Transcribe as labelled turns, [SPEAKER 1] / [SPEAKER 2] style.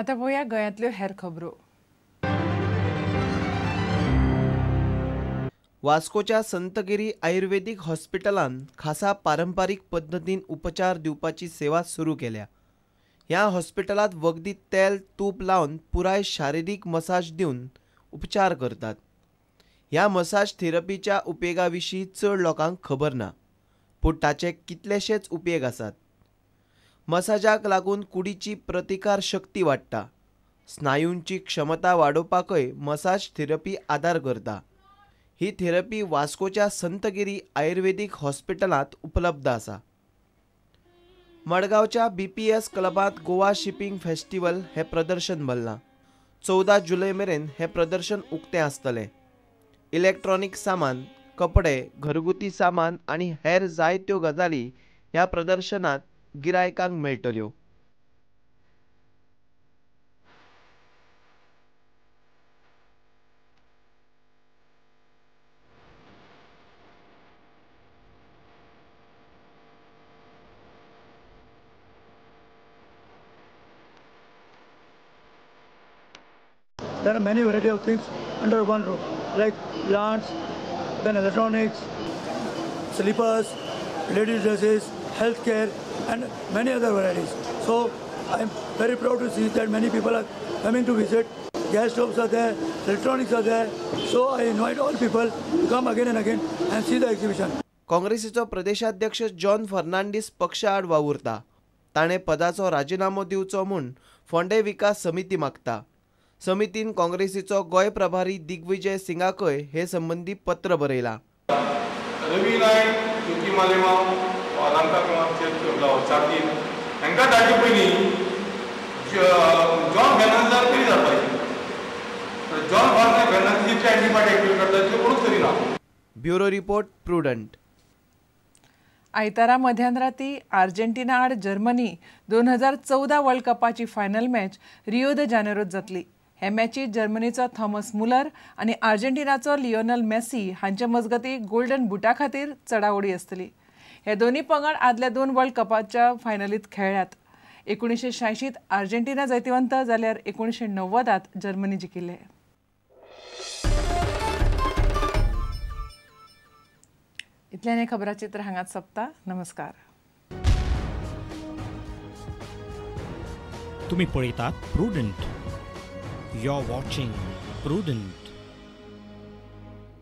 [SPEAKER 1] आतां पळोवया गोंयांतल्यो हेर खबरो.
[SPEAKER 2] वास्कोच्या संतगिरी आयुर्वेदीक हॉस्पिटलान खासा पारंपारीक पद्दतीन उपचार दिवपाची सेवा सुरू केल्या. ह्या हॉस्पिटलांत वखदी तेल तूप लावन पुराय शारिरीक मसाज दिवन उपचार करतात. ह्या मसाज थेरपीच्या उपेगा विशीं चड लोकांक खबर ना, पूण ताचे कितलेशेच उपेग आसात. मसाजाक लागून कुडीची प्रतिकार शक्ती वाडटा. स्नायूंची क्षमता वाडोवपाकय मसाज थेरपी आदार करता. ही थेरपी वास्कोच्या संतगिरी आयुर्वेदीक हॉस्पिटलांत उपलब्ध आसा. मडगांवच्या BPS क्लबांत गोवा शिपिंग फेस्टिवल हे प्रदर्शन भरलां. 14 जुलय मेरेन हे प्रदर्शन उक्तें आसतलें. इलेक्ट्रॉनिक सामान, कपडे, घरगुती सामान आनी हेर जायत्यो गजाली ह्या प्रदर्शनांत गिरायकांक मेळटल्यो.
[SPEAKER 3] There are many variety of things under one roof, like plants, then electronics, slippers, ladies dresses, healthcare, and many other varieties. So I am very proud to see that many people are coming to visit. Gas stoves are there, electronics are there. So I invite all people to come again and again and see the exhibition.
[SPEAKER 2] काँग्रेसीचो प्रदेशाध्यक्ष John Fernandes पक्षाआड वावुरता. ताणें पदाचो राजिनामो दिवचो म्हूण फोंडें विकास समिती मागता. समितीन काँग्रेसीचो गोंय प्रभारी दिग्विजय सिंगाकय हे संबंदी पत्र बरयलां.
[SPEAKER 4] रवी नायक, ज्योती मालेमाव, अलांका चार्जीन हांकां धाडचे पयलीं जॉन फर्नांडीसाक तरी धाडपाचें. जॉन फर्नांडीस जितले एंटी पार्टी एक्टिव्ह करता तितले कोणूच करिना.
[SPEAKER 2] Bureau report, Prudent.
[SPEAKER 1] आयतारा मध्यान राती आर्जेंटिना आड जर्मनी 2014 वर्ल्ड कपाची फायनल मॅच रियो the जानेरोत जातली. हे मॅचीत जर्मनीचो थॉमस मुलर आनी आर्जेंटिनाचो लियोनल मेसी हांचे मजगती गोल्डन बुटा खातीर चडाओडी आसतली. हे दोनूय पंगड आदल्या 2 वर्ल्ड कपाच्या फायनलीत खेळ्ळ्यात. 1986 आर्जेंटिना जैतिवंत जाल्यार 1990 जर्मनी जिखिल्ले. इतल्यान हें खबराचित्र हांगाच सोंपता. नमस्कार.
[SPEAKER 5] तुमी पळयतात Prudent. You're watching Prudent.